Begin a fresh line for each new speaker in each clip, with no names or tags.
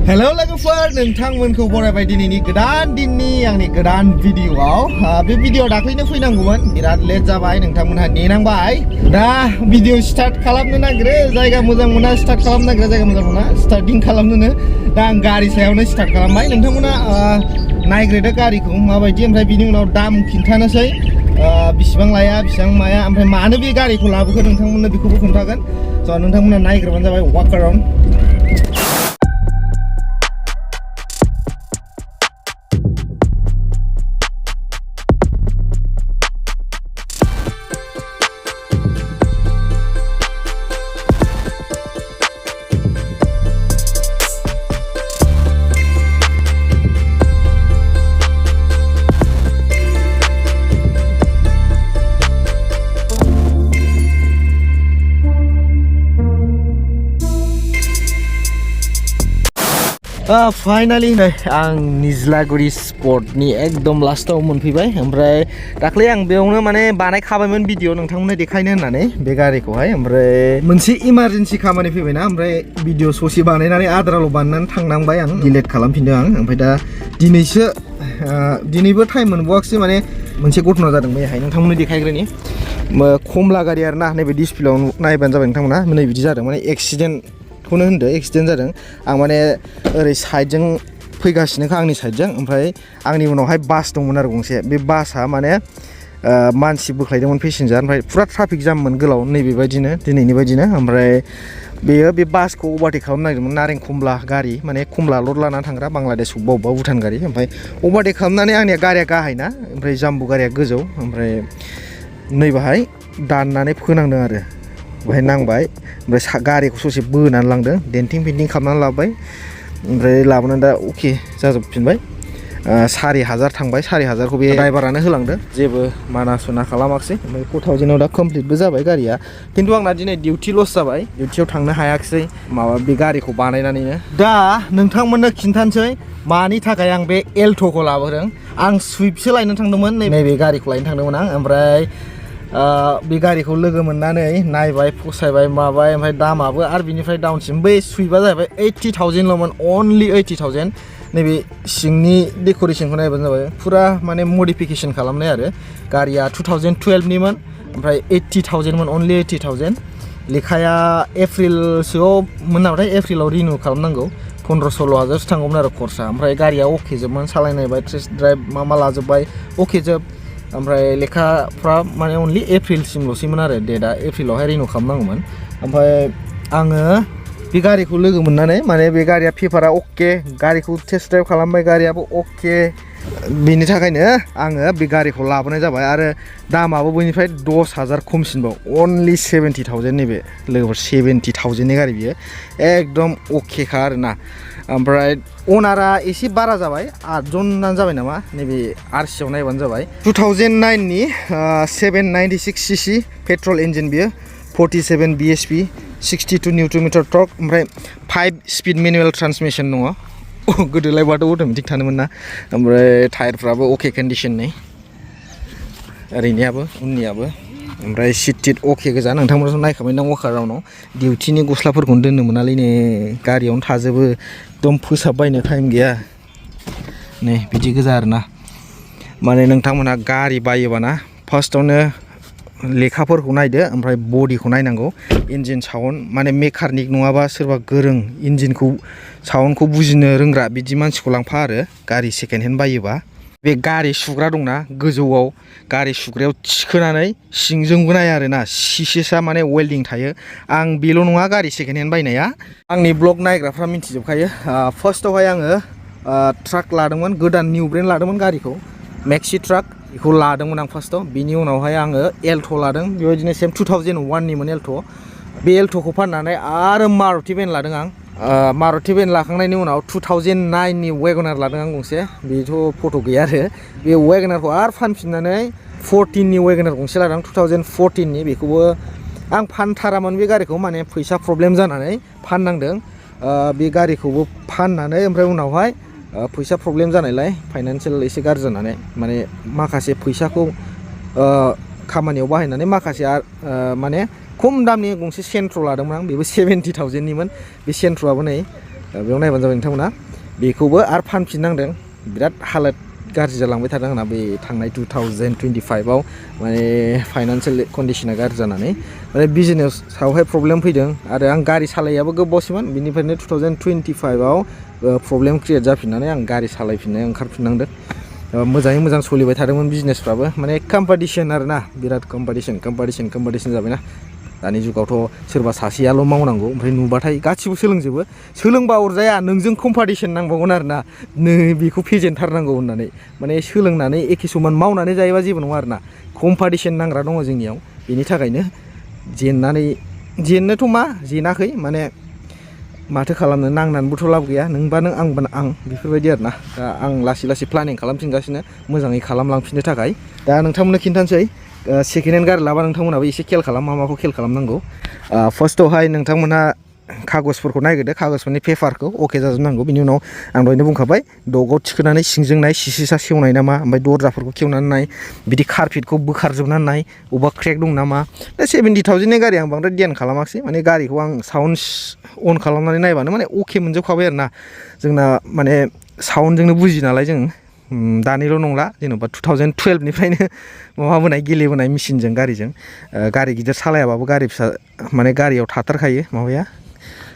Hello लोगोफोर नोंथांमोनखौ बरायबाय दिनैनि गोदान दिननि आंनि गोदान भिडिअआव बे भिडिअ दाख्लैनो फैनांगौमोन बिराद लेट जाबाय नोंथांमोनहा नेनांबाय दा भिडिअ स्टार्ट खालामनो नागिरो जायगा मोजां मोना स्टार्ट खालामनो नागिरो जायगा मोजां मोना स्टार्टिं खालामनोनो दा आं गारि सायावनो स्टार्ट खालामबाय नोंथांमोना नायग्रोदो गारिखौ माबायदि ओमफ्राय बिनि उनाव दाम खिन्थानोसै बिसिबां लाया बिसिबां माया ओमफ्राय मानो बे गारिखौ लाबोखो नोंथांमोननो बेखौबो खोन्थागोन स' नोंथांमोना नायग्रोबानो जाबाय वाक अराउन्ड फाइनाली आं निज्लागुरि स्पटनि एकदम लास्टाव मोनफैबाय ओमफ्राय दाख्लै आं बेयावनो माने बानायखाबायमोन भिडिअ नोंथांमोननो देखायनो होननानै बे गारिखौहाय ओमफ्राय मोनसे इमारजेन्सि खामानि फैबायना ओमफ्राय भिडिअ ससे बानायनानै आद्राल' बानायनानै थांनांबाय आं डिलेट खालामफिनदों आं ओमफ्राय दा दिनैबो टाइम मोनबावाखिसै माने मोनसे घटना जादों बेहाय नोंथांमोननो देखायग्रोनि खमला गारि आरोना नैबे डिसप्लेआव नायबानो जाबाय नोंथांमोना नै बिदि जादों माने एक्सिडेन्टखौनो होनदो एक्सिडेन्ट जादों आं माने ओरै साइडजों फैगासिनोखा आंनि साइडजों ओमफ्राय आंनि उनावहाय बास दंमोन आरो गंसे बे बासआ माने मानसि बोख्लायदोंमोन पेसेन्जार ओमफ्राय फुरा ट्राफिक जाममोन गोलाव नैबेबायदिनो दिनैनि बायदिनो ओमफ्राय बेयो बे बासखौ अभारटेक खालामनो नागिरदोंमोन नारें खमला गारि माने खमला लड लानानै थांग्रा बांलादेश अबेबा भुटान गारि ओमफ्राय अभारटेक खालामनानै आंनिया गारिया गाहायना ओमफ्राय जाम्बु गारिया गोजौ ओमफ्राय नैबाहाय दाननानै फोनांदों आरो बेहाय नांबाय ओमफ्राय गारिखौ ससे बोनानै लांदों डेन्टिं पेन्टिं खालामनानै लाबोबाय ओमफ्राय लाबोनानै दा अके जाजोबफिनबाय 4000 थांबाय 4000खौ बे ड्राइभारानो होलांदों जेबो माना सुना खालामाखिसै ओमफ्राय 4000आव दा कमप्लिटबो जाबाय गारिया खिन्थु आंना दिनै डिउटि लस जाबाय डिउटियाव थांनो हायाखिसै माबा बे गारिखौ बानायनानैनो दा नोंथांमोननो खिन्थानोसै मानि थाखाय आं बे एल्ट'खौ लाबोदों आं सुइफ्टसो लायनो थांदोंमोन नैबे गारिखौ लायनो थांदोंमोन आं ओमफ्राय बे गारिखौ लोगो मोननानै नायबाय फसायबाय माबाय ओमफ्राय दामाबो आरो बिनिफ्राय डाउनसिम बै सुइपआ जाहैबाय 80,000ल'मोन अनलि 80,000 नैबे सिंनि डेक'रेसनखौ नायबानो जाबाय फुरा माने मडिफिकेसन खालामनाय आरो गारिया 2012निमोन ओमफ्राय 80,000मोन अनलि 80,000 लेखाया एप्रिलसोआव मोन नामाथाय एप्रिलाव रिनिउ खालामनांगौ 15-16 हाजारसो थांगौमोन आरो खरसा ओमफ्राय गारिया अके जोबमोन सालायनायबाय टेस्ट ड्राइभ मा लाजोब्बाय अके जोब ओमफ्राय लेखाफ्रा माने अनलि एप्रिलसिमल'सैमोन आरो डेटआ एप्रिलावहाय रिनिउ खालामनांगौमोन ओमफ्राय आङो बे गारिखौ लोगो मोननानै माने बे गारिया पेपारा अके गारिखौ टेस्ट ड्राइभ खालामबाय गारियाबो अके बेनि थाखायनो आङो बे गारिखौ लाबोनाय जाबाय आरो दामाबो बयनिफ्राय 10,000 खमसिनबाव अनलि 70,000 नैबे लोगोफोर 70,000नि गारि बियो एकदम अकेखा आरोना ओमफ्राय अनारा एसे बारा जाबाय 8 जनानो जाबाय नामा नैबे आरसिआव नायबानो जाबाय 2009नि 796cc पेट्रल इन्जिन बियो 47 bhp 62 निउटन मिटार टर्क ओमफ्राय 5 स्पिड मेनुएल ट्रान्समिसन दङ गोदोलाय बाथ' अट'मेटिक थानोमोन ना ओमफ्राय टायारफ्राबो अके कन्डिसननि ओरैनियाबो उननियाबो ओमफ्राय सिट टिट अके गोजा नोंथांमोनथ' नायखाबाय ना वाकार राउन्डआव डिउटिनि गस्लाफोरखौनो दोननो मोनालै गारियावनो थाजोबो एकदम फोसाबबायनो टाइम गैया नै बिदि गोजा आरोना माने नोंथांमोनहा गारि बायोबा ना फार्स्टआवनो लेखाफोरखौ नायदो ओमफ्राय बडिखौ नायनांगौ इन्जिन साउन्ड माने मेकानिक नङाबा सोरबा गोरों इन्जिनखौ साउन्डखौ बुजिनो रोंग्रा बिदि मानसिखौ लांफा आरो गारि सेकेन्ड हेन्ड बायोबा बे गारि सुग्रा दंना गोजौआव गारि सुग्रायाव थिखोनानै सिंजोंबो नाया आरोना सिसेसा माने वेल्डिं थायो आं बेल' नङा गारि सेकेन्ड हेन्ड बायनाया आंनि ब्लग नायग्राफ्रा मिथिजोबखायो फार्स्टआवहाय आङो ट्राक लादोंमोन गोदान निउ ब्रेन्ड लादोंमोन गारिखौ मेक्सि ट्राक बेखौ लादोंमोन आं फार्स्टआव बिनि उनावहाय आङो एल्ट' लादों बेबायदिनो सेम 2001निमोन एल्ट' बे एल्ट'खौ फाननानै आरो मारुति भेन लादों आं मारुति भेन लाखांनायनि उनाव 2009नि वेगनार लादों आं गंसे बेथ' फट' गैया आरो बे वेगनारखौ आरो फानफिननानै 14नि वेगनार गंसे लादों 2014नि बेखौबो आं फानथारामोन बे गारिखौ माने फैसा प्रब्लेम जानानै फाननांदों बे गारिखौबो फाननानै ओमफ्राय उनावहाय फैसा प्रब्लेम जानायलाय फाइनान्सियेल एसे गाज्रि जानानै माने माखासे फैसाखौ खामानियाव बाहायनानै माखासे माने खम दामनि गंसे सेन्ट्र लादोंमोन आं बेबो 70,000निमोन बे सेन्ट्रआबो नै बेयाव नायबानो जाबाय नोंथांमोना बेखौबो आरो फानफिननांदों बिराद हालोद गाज्रि जालांबाय थादों आंना बे थांनाय 2025 आव माने फाइनान्सियेल कन्डिशना गाज्रि जानानै माने बिजनेसावहाय प्रब्लेम फैदों आरो आं गारि सालायाबो गोबावसैमोन बिनिफ्रायनो 2025 आव प्रब्लेम क्रिएट जाफिननानै आं गारि सालायफिननो ओंखारफिननांदों मोजाङै मोजां सोलिबाय थादोंमोन बिजनेसफ्राबो माने कम्पिटिशन आरोना बिराद कम्पिटिशन जाबायना दानि जुगावथ' सोरबा सासेयाल' मावनांगौ ओमफ्राय नुबाथाय गासिबो सोलोंजोबो सोलोंबा अरजाया नोंजों कम्पिटिशन नांबावगोन आरोना नों बेखौ फेजेनथारनांगौ होननानै माने सोलोंनानै एखे समान मावनानै जायोबा जेबो नङा आरोना कम्पिटिशन नांग्रा दङ जोंनियाव बेनि थाखायनो जेननोथ' मा जेनाखै माने माथो खालामनो नांनानैबोथ' लाब गैया नोंबा नों आंबा आं बेफोरबायदि आरोना दा आं लासै प्लानिं खालामफिनगासिनो मोजाङै खालामलांफिननो थाखाय दा नोंथांमोननो खिन्थानोसै सेकेन्ड हेन्ड गारि लाबा नोंथांमोनाबो एसे खेल खालाम माखौ खेल खालामनांगौ फार्स्टआवहाय नोंथांमोनहा कागजफोरखौ नायग्रोदो कागजफोरनि पेपारखौ अके जाजोबनांगौ बिनि उनाव आं दहायनो बुंखाबाय दगाव थिखोनानै सिंजों नाय सिसा सेवनाय नामा ओमफ्राय दरजाफोरखौ खेवनानै नाय बिदि कारपेटखौ बोखारजोबनानै नाय अबेबा क्रेक दं नामा दा 70,000नि गारि आं बांद्राय ध्यान खालामाखिसै माने गारिखौ आं साउन्ड अन खालामनानै नायबानो माने अके मोनजोबखाबाय आरोना जोंना माने साउन्डजोंनो बुजियो नालाय जों दानिल' नंला जेनेबा 2012निफ्रायनो माबाबोनाय गेलेबोनाय मेसिनजों गारिजों गारि गिदिर सालायाबाबो गारि फिसा माने गारियाव थाथारखायो माबाया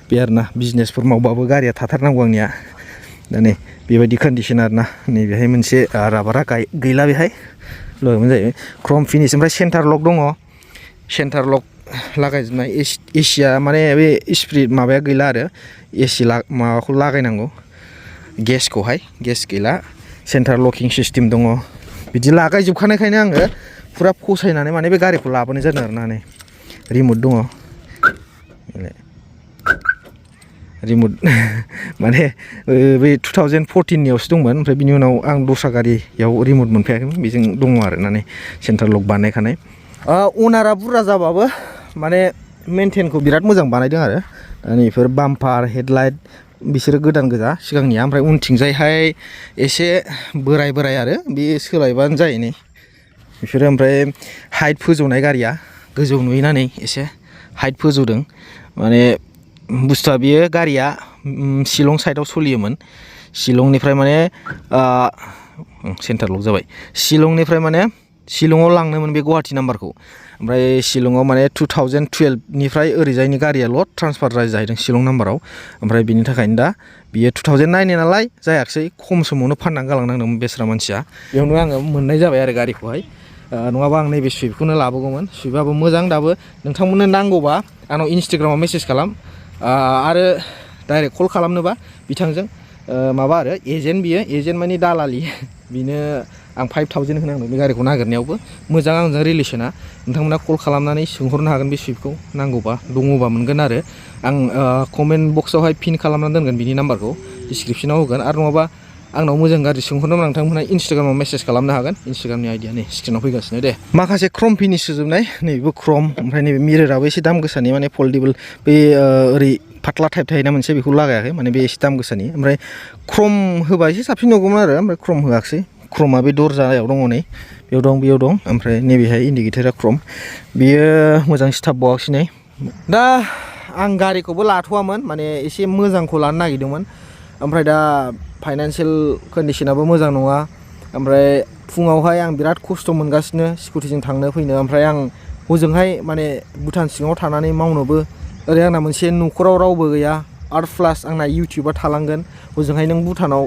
बे आरोना बिजनेसफोर मावबाबो गारिया थाथारनांगौ आंनिया दा नै बेबायदि कन्डिसन आरोना नैबेहाय मोनसे राबारा गैला बेहाय लगायबानो जायो क्रम फिनिश ओमफ्राय सेन्टार लक दङ सेन्टार लक लागायजोबनाय एसिया माने बे स्प्रिट माबाया गैला आरो एसि माबाखौ लागायनांगौ गेस गैला सेन्टार लकिं सिस्टेम दङ बिदि लागायजोबखानायखायनो आङो फुरा फसायनानै माने बे गारिखौ लाबोनाय जादों आरोना नै रिमट दङ रिमट माने बे 2014नियावसो दंमोन ओमफ्राय बिनि उनाव आं दस्रा गारियाव रिमट मोनफैयाखैमोन बेजों दङ आरोना नै सेन्टार लक बानायखानाय अनारा बुरजा जाबाबो माने मेनटेनखौ बिराद मोजां बानायदों आरो नैफोर बाम्पार हेडलाइट बिसोरो गोदान गोजा सिगांनिया ओमफ्राय उनथिंजायहाय एसे बोराय आरो बे सोलायबानो जायो नै बिसोरो ओमफ्राय हाइट फोजौनाय गारिया गोजौ नुयोना नै एसे हाइट फोजौदों माने बुस्थुआ बियो गारिया शिलं साइडआव सोलियोमोन शिलंनिफ्राय माने सेन्टार लक जाबाय शिलंनिफ्राय माने शिलंआव लांनोमोन बे गुवाहाटि नाम्बारखौ ओमफ्राय शिलंआव माने 2012निफ्राय ओरैजायनि गारियाल' ट्रान्सफार जाहैदों शिलं नाम्बाराव ओमफ्राय बिनि थाखायनो दा बियो 2009नि नालाय जायाखिसै खम समावनो फाननानै गालांनांदोंमोन बेस्रा मानसिया बेयावनो आङो मोननाय जाबाय आरो गारिखौहाय नङाबा आं नैबे सुइफ्टखौनो लाबोगौमोन सुइफआबो मोजां दाबो नोंथांमोननो नांगौबा आंनाव इन्सटाग्रामाव मेसेज खालाम आरो डाइरेक्ट कल खालामनोबा बिथांजों माबा आरो बियो एजेन्ट माने दालालि बिनो आं 5,000 होनांदों बे गारिखौ नागिरनायावबो मोजां आंजों रिलेसना नोंथांमोना कल खालामनानै सोंहरनो हागोन बे सुइफ्टखौ नांगौबा दङबा मोनगोन आरो आं कमेन्ट बक्सआवहाय पिन खालामनानै दोनगोन बिनि नाम्बारखौ डिसक्रिपसनाव होगोन आरो नङाबा आंनाव मोजां गाज्रि सोंहरनोबा नोंथांमोना इन्सटाग्रामाव मेसेज खालामनो हागोन इन्सटाग्रामनि आइडिया नै स्क्रिनाव फैगासिनो दे माखासे क्रम फिनिश होजोबनाय नैबेबो क्रम ओमफ्राय नैबे मिरराबो एसे दाम गोसानि माने फोल्डेबल बे ओरै फाथ्ला टाइप थायोना मोनसे बेखौ लागायाखै माने बे एसे दाम गोसानि ओमफ्राय क्रम होबा एसे साबसिन नुगौमोन आरो ओमफ्राय क्रम होआखिसै क्रमआ बे दरजायाव दङ नै बेयाव दं ओमफ्राय नैबेहाय इन्डिकेटरा क्रम बियो मोजां स्टाफ बावाखिसै नै दा आं गारिखौबो लाथ'वामोन माने एसे मोजांखौ लानो नागिरदोंमोन ओमफ्राय दा फाइनान्सियेल कन्डिशनाबो मोजां नङा ओमफ्राय फुङावहाय आं बिराद खस्थ' मोनगासिनो स्कुटिजों थांनो फैनो ओमफ्राय आं हजोंहाय माने भुटान सिङाव थानानै मावनोबो ओरै आंना मोनसे न'खराव रावबो गैया आरो प्लास आंना इउटिउबा थालांगोन हजोंहाय नों भुटानाव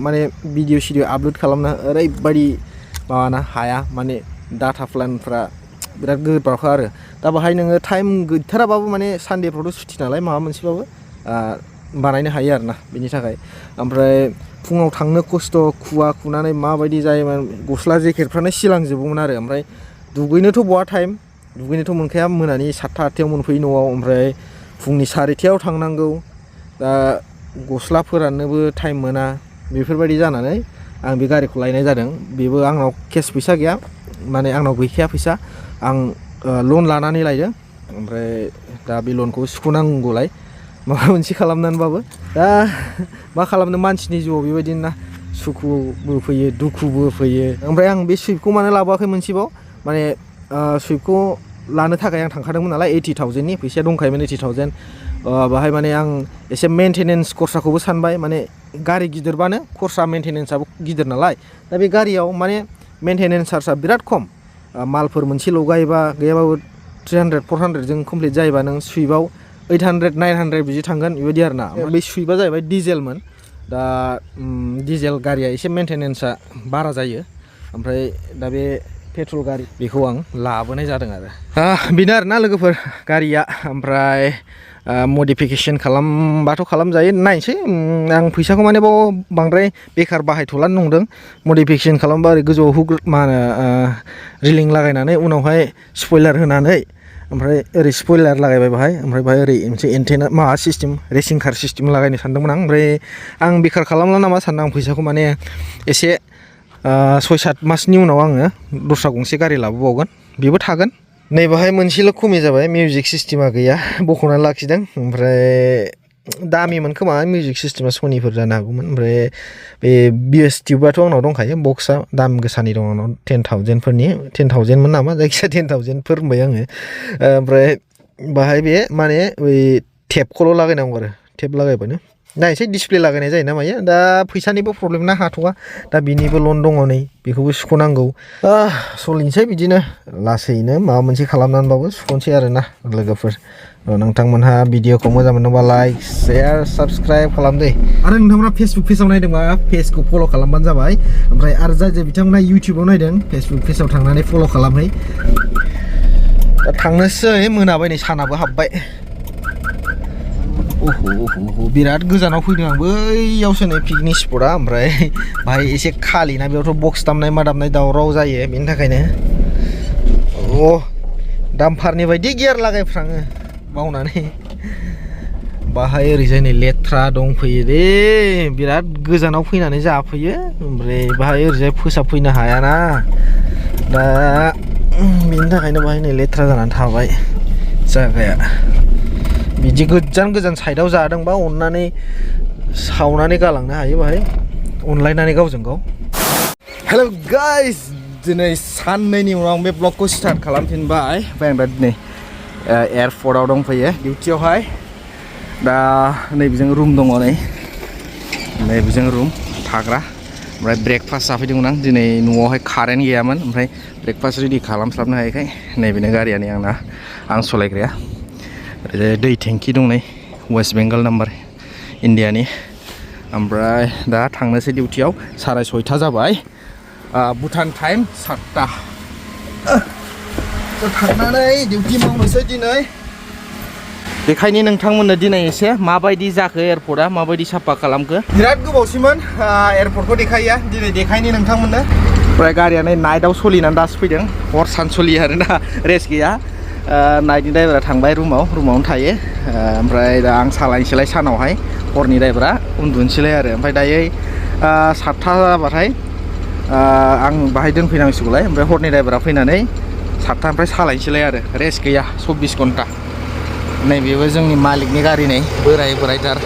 माने भिडिअ सिडिअ आपल'ड खालामनो ओरैबायदि माबाना हाया माने डाटा प्लानफ्रा बिराद गोब्राबखा आरो दा बाहाय नोङो टाइम गैथाराबाबो माने सानडेफ्रावथ' सुथि नालाय माबा मोनसेबाबो बानायनो हायो आरोना बेनि थाखाय ओमफ्राय फुङाव थांनो खस्थ' खुवा खुनानै माबायदि जायोमोन गस्ला जेकेटफ्रानो सिलांजोबोमोन आरो ओमफ्राय दुगैनोथ' बहा टाइम दुगैनोथ' मोनखाया मोनानि 7था 8थायाव मोनफैयो न'आव ओमफ्राय फुंनि 4थायाव थांनांगौ दा गस्ला फोराननोबो टाइम मोना बेफोरबायदि जानानै आं बे गारिखौ लायनाय जादों बेबो आंनाव केस फैसा गैया माने आंनाव गैखाया फैसा आं लन लानानै लायदों ओमफ्राय दा बे लनखौ सुख'नांगौलाय माबा मोनसे खालामनानैबाबो दा मा खालामनो मानसिनि जिउआव बेबायदिनो ना सुखुबो फैयो दुखुबो फैयो ओमफ्राय आं बे सुइफ्टखौ मानो लाबोआखै मोनसेबाव माने सुइफ्टखौ लानो थाखाय आं थांखादोंमोन नालाय 80,000नि फैसाया दंखायोमोन 80,000 बाहाय माने आं एसे मेंटेनेंस खरसाखौबो सानबाय माने गारि गिदिरबानो खरसा मेंटेनेंसआबो गिदिर नालाय दा बे गारियाव माने मेंटेनेंस चार्जआ बिराद खम मालफोर मोनसे लगायोबा गैयाबाबो 300 400 जों कमप्लिट जायोबा नों सुइबाव 800 900 बिदि थांगोन बेबायदि आरोना बे सुइबा जाहैबाय डिजेलमोन दा डिजेल गारिया एसे मेंटेनेंसआ बारा जायो ओमफ्राय दा बे पेट्रल गारि बेखौ आं लाबोनाय जादों आरो बेनो आरोना लोगोफोर गारिया ओमफ्राय मडिफिकेशन खालामबाथ' खालामजायो नायसै आं फैसाखौ माने बाव बांद्राय बेकार बाहायथ'लानो नंदों मडिफिकेशन खालामबा ओरै गोजौआव मा होनो रिलिं लागायनानै उनावहाय स्पयलार होनानै ओमफ्राय ओरै स्पयलार लागायबाय बाहाय ओमफ्राय बाहाय ओरै मोनसे एन्टेना माबा सिस्टेम रेसिं कार सिस्टेम लागायनो सानदोंमोन आं ओमफ्राय आं बेकार खालामला नामा सानदों आं फैसाखौ माने एसे 6-7 मासनि उनाव आङो दस्रा गंसे गारि लाबोबावगोन बेबो थागोन नै बाहाय मोनसेल' खमि जाबाय मिउजिक सिस्टेमा गैया बख'नानै लाखिदों ओमफ्राय दामिमोन खोमा मिउजिक सिस्टेमा सनिफोर जानो हागौमोन ओमफ्राय बे बिएस टिउबाथ' आंनाव दंखायो बक्सआ दाम गोसानि दं आंनाव 10,000 फोरनि 10,000 मोन नामा जायखिजाया 10,000 फोर होनबाय आङो ओमफ्राय बाहाय बे माने बै टेपखौल' लागायनांगौ आरो टेप लागायबानो नायसै डिसप्ले लागायनाय जायो ना मायो दा फैसानिबो प्रब्लेम ना हाथ'वा दा बिनिबो लन दङ नै बेखौबो सुख'नांगौ सोलिनोसै बिदिनो लासैनो माबा मोनसे खालामनानैबाबो सुख'नोसै आरोना लोगोफोर नोंथांमोनहा भिडिअखौ मोजां मोनोबा लाइक शेयार साबस्क्राइब खालामदो आरो नोंथांमोना फेसबुक पेजाव नायदोंबा पेजखौ फल' खालामबानो जाबाय ओमफ्राय आरो जाय बिथांमोना इउटिउबाव नायदों फेसबुक पेजाव थांनानै फल' खालामहै दा थांनोसै मोनाबाय नै सानाबो हाबबाय बिराद गोजानाव फैदों आं बैयावसो नै पिकनिक स्पटआ ओमफ्राय बाहाय एसे खालि ना बेयावथ' बक्स दामनाय मा दामनाय दावराव जायो बेनि थाखायनो दामफारनि बायदि गियार लागायफ्राङो बावनानै बाहाय ओरैजाय नै लेथ्रा दंफैयो दे बिराद गोजानाव फैनानै जाफैयो ओमफ्राय बाहाय ओरैजाय फोसाबफैनो हायाना दा बेनि थाखायनो बाहाय नै लेथ्रा जानानै थाबाय जायगाया बिदि गोजान साइडआव जादोंबा अननानै सावनानै गालांनो हायो बाहाय अनलायनानै गावजों गाव हेल' गाइस दिनै साननैनि उनाव आं बे ब्लगखौ स्टार्ट खालामफिनबाय ओमफ्राय आं दा दिनै एयारपर्टआव दंफैयो डिउटियावहाय दा नैबेजों रुम दङ नैबेजों रुम थाग्रा ओमफ्राय ब्रेकफास्ट जाफैदोंमोन आं दिनै न'आवहाय कारेन्ट गैयामोन ओमफ्राय ब्रेकफास्ट रेडि खालामस्लाबनो हायैखाय नैबेनो गारियानो आंना आं सालायग्राया ओरैजाय दै टेंकि दं नै वेस्ट बेंगल नाम्बार इन्डियानि ओमफ्राय दा थांनोसै डिउटियाव 6:30 जाबाय भुटान टाइम 7टा थांनानै डिउटि मावनोसै दिनै बेखायनो नोंथांमोननो दिनै एसे माबायदि जाखो एयारपर्टआ माबायदि साफा खालामखो बिराद गोबावसिमोन एयारपर्टखौ देखाया दिनै देखायनो नोंथांमोननो ओमफ्राय गारिया नै नाइटआव सोलिनानै दासो फैदों हर सान सोलियो आरोना रेस्ट गैया नाइटनि ड्राइभारा थांबाय रुमावनो थायो ओमफ्राय दा आं सालायनोसैलाय सानावहाय हरनि ड्राइभारा उन्दुनोसैलाय आरो ओमफ्राय दायो 7टा जाबाथाय आं बाहाय दोनफैनांसिगौलाय ओमफ्राय हरनि ड्राइभारा फैनानै 7टानिफ्राय सालायनोसैलाय आरो रेस्ट गैया 24 घन्टा नैबेबो जोंनि मालिकनि गारि नै बोरायथार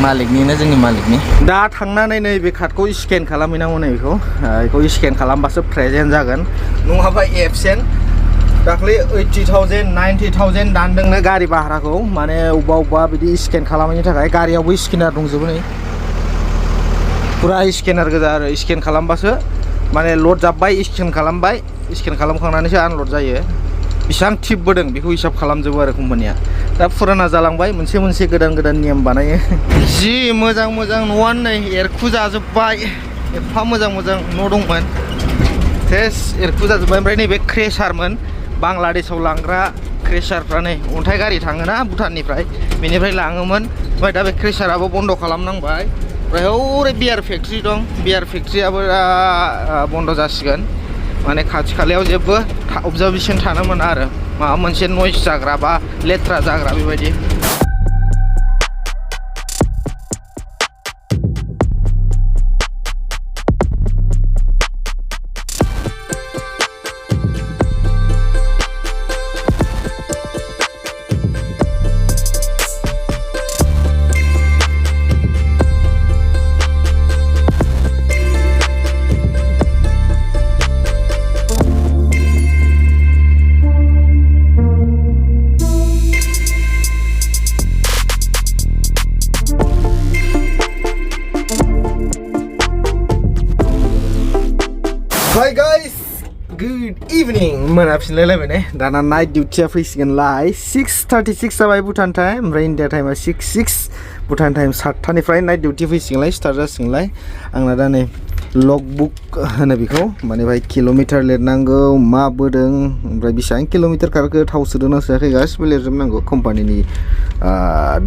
मालिकनिनो जोंनि मालिकनि दा थांनानै नैबे कार्डखौ स्केन खालामहैनांगौ नै बेखौ स्केन खालामबासो प्रेजेन्ट जागोन नङाबा एबसेन्ट दाख्लै 80,000 90,000 दानदोंनो गारि भाराखौ माने अबेबा बिदि स्केन खालामनायनि थाखाय गारियावबो स्केनार दंजोबो नै पुरा स्केनार गोजा आरो स्केन खालामबासो माने लड जाब्बाय स्केन खालामखांनानैसो आनलड जायो बेसेबां टिप बोदों बेखौ हिसाब खालामजोबो आरो कम्पानिया दा फुराना जालांबाय मोनसे गोदान नियम बानायो जि मोजां न'आनो नै एरखु जाजोब्बाय एफा मोजां न' दंमोन सेस एरखु जाजोब्बाय ओमफ्राय नैबे क्रेसारमोन बांलादेशआव लांग्रा क्रेसारफ्रा नै अन्थाइ गारि थाङोना भुटाननिफ्राय बेनिफ्राय लाङोमोन ओमफ्राय दा बे क्रेसाराबो बन्द' खालामनांबाय ओमफ्राय हौरै बियार फेक्ट्रि दं बियार फेक्ट्रियाबो बन्द' जासिगोन माने खाथि खालायाव जेबो अबजारभेसन थानो मोना आरो माबा मोनसे नयस जाग्रा बा लेथ्रा जाग्रा बेबायदि Hi guys, good evening. मोनाफिनलायलायबाय ने दाना नाइट डिउटिया फैसिगोनलाय 6:36 जाबाय भुटान टाइम ओमफ्राय इन्डिया टाइमा 6:06 भुटान टाइम 7टानिफ्राय नाइट डिउटि फैसिगोनलाय स्टार्ट जासिगोनलाय आंना दा नै लगबुक होनो बेखौ माने भाई किल'मिटार लिरनांगौ मा बोदों ओमफ्राय बेसेबां किल'मिटार खारखो थाव सोदोंना सोआखै गासिबो लिरजोबनांगौ कम्पानिनि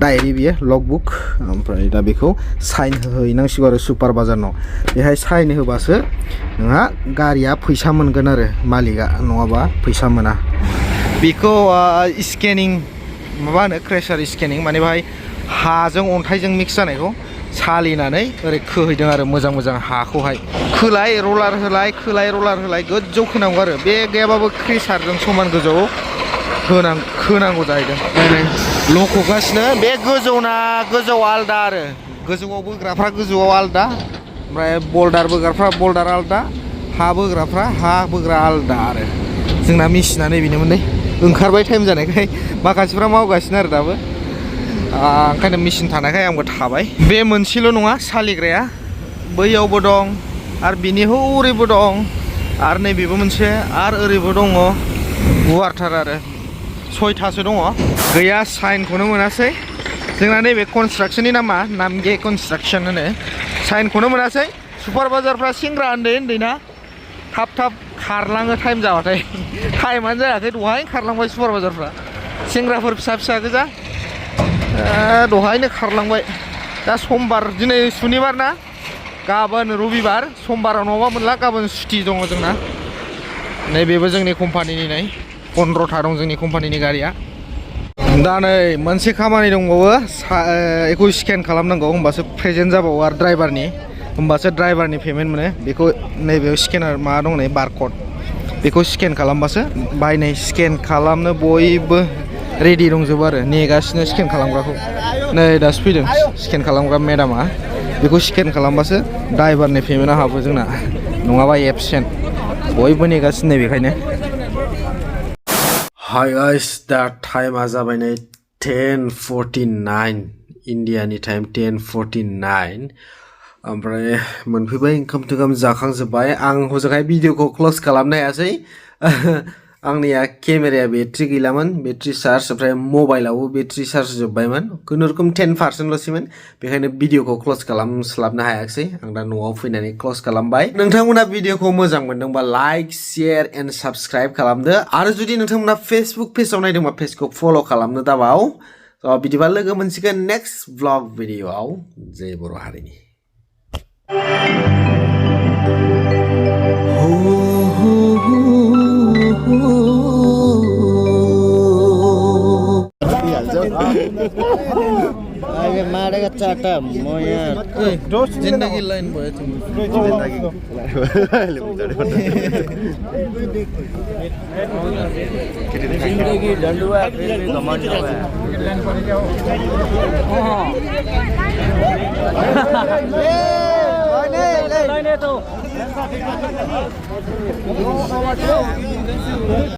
डायरि बियो लगबुक ओमफ्राय दा बेखौ साइन होहैनांसिगौ आरो सुपार बाजारनाव बेहाय साइन होबासो नोंहा गारिया फैसा मोनगोन आरो मालिकआ नङाबा फैसा मोना बेखौ स्केनिं माबा होनो क्रेसार स्केनिं माने बाहाय हाजों अन्थाइजों मिक्स जानायखौ सालिनानै ओरै खोहैदों आरो मोजां मोजां हाखौहाय खोलाय रलार होलाय खोलाय रलार होलाय गोजौ खोनांगौ आरो बे गैयाबाबो क्रेसारजों समान गोजौ खोनांगौ जाहैदों लखबगासिनो बे गोजौना गोजौ आलदा आरो गोजौआव बोग्राफ्रा गोजौआव आलदा ओमफ्राय बल्डार बोग्राफ्रा बल्डार आलदा हा बोग्राफ्रा हा बोग्रा आलदा आरो जोंना मेसिना नैबेनोमोनलै ओंखारबाय टाइम जानायखाय माखासेफ्रा मावगासिनो आरो दाबो ओंखायनो मेसिन थानायखाय आंबो थाबाय बे मोनसेल' नङा सालिग्राया बैयावबो दं आरो बिनि हरैबो दं आरो नैबेबो मोनसे आरो ओरैबो दङ गुवारथार आरो 6थासो दङ गैया साइनखौनो मोनासै जोंना नैबे कनस्ट्राक्सननि नामा नामगे कनस्ट्राक्सन होनो साइनखौनो मोनासै सुपार बाजारफ्रा सेंग्रा उन्दै उन्दैना थाब थाब खारलाङो टाइम जाबाथाय टाइमानो जायाखै दहाय खारलांबाय सुपार बाजारफ्रा सेंग्राफोर फिसा फिसा गोजा दहायनो खारलांबाय दा समबार दिनै सुनिबार ना गाबोन रबिबार समबाराव नङाबा मोनला गाबोन सुटि दङ जोंना नैबेबो जोंनि कम्पानिनि नै 15था दं जोंनि कम्पानिनि गारिया दा नै मोनसे खामानि दंबावो बेखौ स्केन खालामनांगौ होमबासो प्रेजेन्ट जाबावो आरो ड्राइभारनि होमबासो ड्राइभारनि पेमेन्ट मोनो बेखौ नैबेयाव स्केनार माबा दं नै बारकड बेखौ स्केन खालामबासो बायनाय स्केन खालामनो बयबो रेडि दंजोबो आरो नेगासिनो स्केन खालामग्राखौ नै दासो फैदों स्केन खालामग्रा मेडामा बेखौ स्केन खालामबासो ड्राइभारनि पेमेन्टआ हाबो जोंना नङाबा एबसेन्ट बयबो नेगासिनो नै बेखायनो हाय गाइस दा टाइमा जाबाय नै 10:49 इन्डियानि टाइम 10:49 ओमफ्राय मोनफैबाय ओंखाम थोंखाम जाखांजोब्बाय आं हजोंहाय भिडिअखौ क्ल'ज खालामनो हायासै आंनिया केमेराया बेटारि गैलामोन बेटारि चार्ज ओमफ्राय मबाइलावबो बेटारि चार्ज जोब्बायमोन खुनुरुखुम 10%ल'सैमोन बेखायनो भिडिअखौ क्ल'ज खालामस्लाबनो हायाखिसै आं दा न'आव फैनानै क्ल'ज खालामबाय नोंथांमोना भिडिअखौ मोजां मोनदोंबा लाइक शेयार एन्ड साबस्क्राइब खालामदो आरो जुदि नोंथांमोना फेसबुक पेजाव नायदोंबा पेजखौ फल' खालामनो दाबाव बिदिबा लोगो मोनसिगोन नेक्स्ट ब्लग भिडिअआव जय बर' हारिनि
आगे मारेगा चाटा म यहाँ
जिंदगी लाइन भयो
जिंदगी डंडुआ फिर भी घमंड है